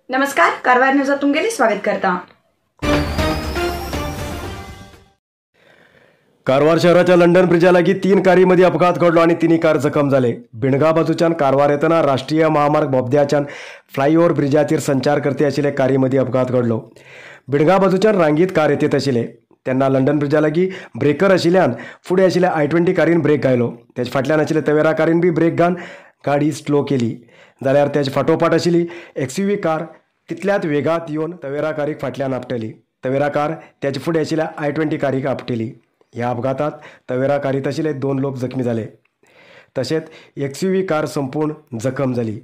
नमस्कार, कारवार न्यूजात तुमगेले स्वागत करता। कारवार शहराच्या लंडन ब्रिजा लागीं 3 कारी मध्ये अपघात घडलो आणि 3 कार जखम जाले। बिणगा बाजूच्यान कारवार येतना राष्ट्रीय महामार्ग बोबद्याच्यान फ्लायओव्हर ब्रिजाचेर संचार करते आशिल्ले कारी मध्ये अपघात घडलो। बिणगा बाजूच्यान रांगीत कार येत आशिल्ले तेन्ना लंडन ब्रिजा लागीं ब्रेकर आशिल्ल्यान फुडें आशिल्ल्या i20 कारीन ब्रेक घायलो। तेच्या फाटल्यान आशिल्ले तवेरा कारीन बी ब्रेक घालून गाडी स्लो केली, जाल्यार तेच्या फाटोफाट आशिल्ली XUV car तितल्याच वेगात येवन तवेरा कारीक फाटल्यान आपटली। तवेरा कार तेच्या फुडें आशिल्ल्या i20 कारीक आपटली। ह्या अपघातात तवेरा कारीत आशिल्ले 2 लोक जखमी जाले, तशेंच XUV car संपूर्ण जखम जाली।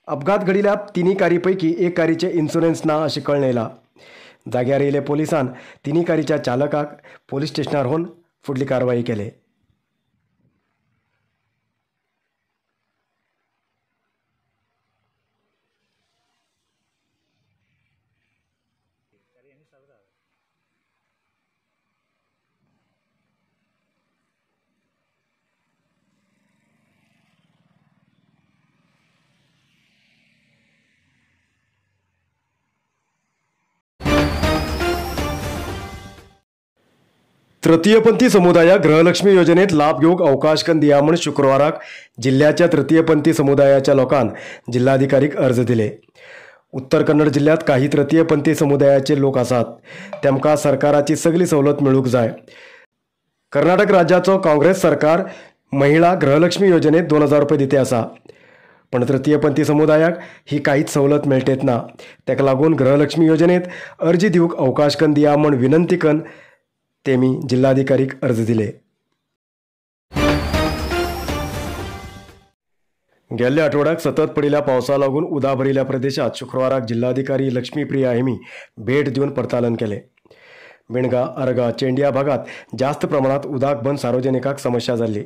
अपघात घडिल्ल्या 3 कारी पैकी एक कारीचे इन्शुरन्स ना अशें कळ्ळें आयलां। जाग्यार येयले पोलिसान 3 कारीच्या चालकाक पोलीस स्टेशनार व्हरून फुडली कारवाई केली। तृतीयपंथी समुदायाक गृहलक्ष्मी योजनेत लाभ घेवंक अवकाश कन दिया म्हूण शुक्रवाराक जिल्ल्याच्या तृतीयपंथी समुदायाच्या लोकान जिल्हाधिकारीक अर्ज दिले। उत्तर कन्नड जिल्ह्यात काही तृतीयपंथी समुदायाचे लोक आसात, तेमकां सरकाराची सगळी सवलत मेळूंक जाय। कर्नाटक राज्याचो काँग्रेस सरकार महिला गृहलक्ष्मी योजनेत 2000 रुपये दिते आसा, पण तृतीयपंथी समुदायाक ही कांयच सवलत मेळटेत ना। तेका लागून गृहलक्ष्मी योजनेत अर्जी दिवंक अवकाश कन दिया म्हूण विनंती कन तेमी जिल्हाधिकारीक अर्ज दिले। गेल्ल्या आठवड्याक सतत पडिल्ल्या पावसा लागून उदा भरिल्ल्या प्रदेशात शुक्रवाराक जिल्हाधिकारी लक्ष्मीप्रिया हेमी भेट दिवन परतालन केले। बिणगा, अर्गा, चेंडिया भागात जास्त प्रमाणात उदक बंद सार्वजनिकाक समस्या जाल्ली।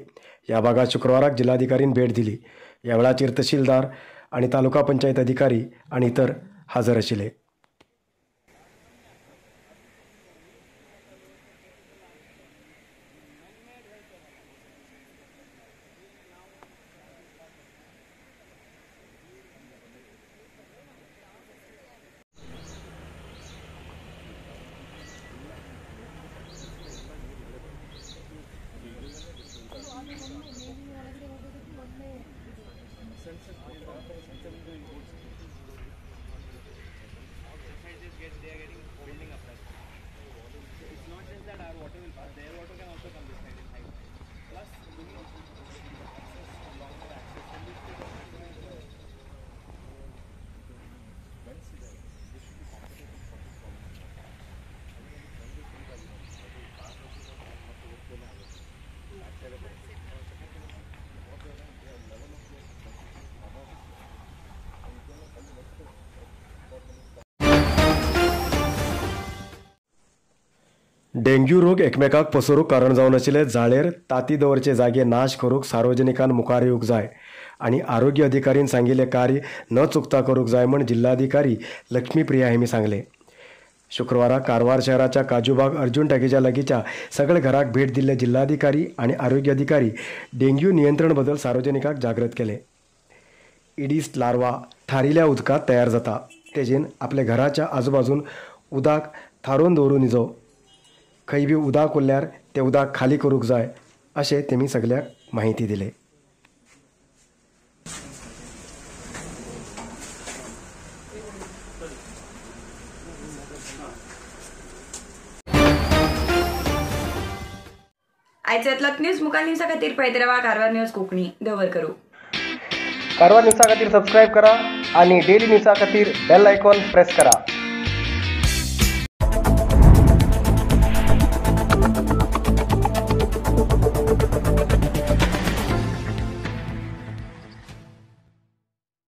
ह्या भागात शुक्रवाराक जिल्हाधिकारीन भेट दिली। ह्या वेळाचेर तहसीलदार आनी तालुका पंचायत अधिकारी आनी इतर हजर आशिल्ले। डेंग्यू रोग एकमेकाक पसरूंक कारण जावन आशिल्ले जाळेर ताती दवरचे जागे नाश करूंक सार्वजनिकान मुखार येवंक जाय आनी आरोग्य अधिकारीन सांगिल्लें कार्य न चुकता करूंक जाय म्हूण जिल्हाधिकारी लक्ष्मीप्रिया हेमी सांगलें। शुक्रवारा कारवार शहराच्या काजूबाग अर्जुन टाकीच्या लागींच्या सगळ्या घराक भेट दिल्ले जिल्हाधिकारी आनी आरोग्य अधिकारी डेंग्यू नियंत्रण बद्दल सार्वजनिकाक जागृत केले। इडीस लार्वा थारिल्ल्या उदकांत तयार जाता, तेजेन आपल्या घराच्या आजूबाजून उदक थारोवन दवरूं निजो, खंय बी उदक उरल्यार तें उदक खाली करूंक जाय अशें तेमी सगळ्याक माहिती दिले। आयचे न्यूज मुखार न्यूजा खातीर पळयत रावा कारवार न्यूज कोंकणी। दवर करू कारवार न्यूजा खातीर सबस्क्रायब करा आणि डेली न्यूजा खातीर बेल आयकॉन प्रेस करा।